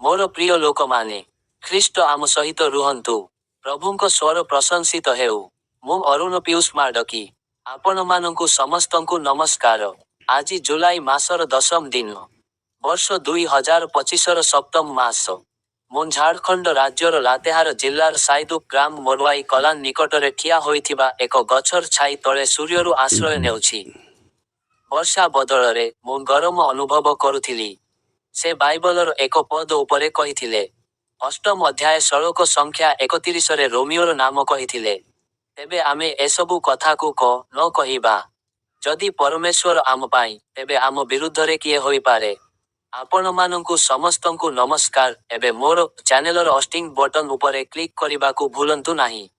ମୋର ପ୍ରିୟ ଲୋକମାନେ, ଖ୍ରୀଷ୍ଟ ଆମ ସହିତ ରୁହନ୍ତୁ। ପ୍ରଭୁଙ୍କ ସ୍ୱର ପ୍ରଶଂସିତ ହେଉ। ମୁଁ ଅରୁଣ ପିୟୁଷ ମାଡକି। ଆପଣମାନଙ୍କୁ ସମସ୍ତଙ୍କୁ ନମସ୍କାର। ଆଜି ଜୁଲାଇ ମାସର ଦଶମ ଦିନ। ବର୍ଷ 2025ର ସପ୍ତମ ମାସ। ମୁଁ ଝାଡ଼ଖଣ୍ଡ ରାଜ୍ୟର ଲାତେହାର ଜିଲ୍ଲାର ସାଇଦୁପ ଗ୍ରାମ ମୋରୱାଇ କଲାନ ନିକଟରେ ଠିଆ ହୋଇଥିବା ଏକ ଗଛର ଛାଇ ତଳେ ସୂର୍ଯ୍ୟରୁ ଆଶ୍ରୟ ନେଉଛି। ବର୍ଷା ବଦଳରେ, ମୁଁ ଗରମ ଅନୁଭବ କରୁଥିଲି। ସେ ବାଇବଲର ଏକ ପଦ ଉପରେ କହିଥିଲେ। ଅଷ୍ଟମ ଅଧ୍ୟାୟ ଶ୍ଳୋକ ସଂଖ୍ୟା 31ରେ ରୋମିଓର ନାମ କହିଥିଲେ। ତେବେ ଆମେ ଏସବୁ କଥାକୁ କ-ଣ କହିବା? ଯଦି ପରମେଶ୍ୱର ଆମ ପାଇଁ, ତେବେ ଆମ ବିରୁଦ୍ଧରେ କିଏ ହୋଇପାରେ? ଆପଣମାନଙ୍କୁ ସମସ୍ତଙ୍କୁ ନମସ୍କାର। ଏବେ ମୋର ଚ୍ୟାନେଲର ଅଷ୍ଟିଂ ବଟନ୍ ଉପରେ କ୍ଲିକ୍ କରିବାକୁ ଭୁଲନ୍ତୁ ନାହିଁ।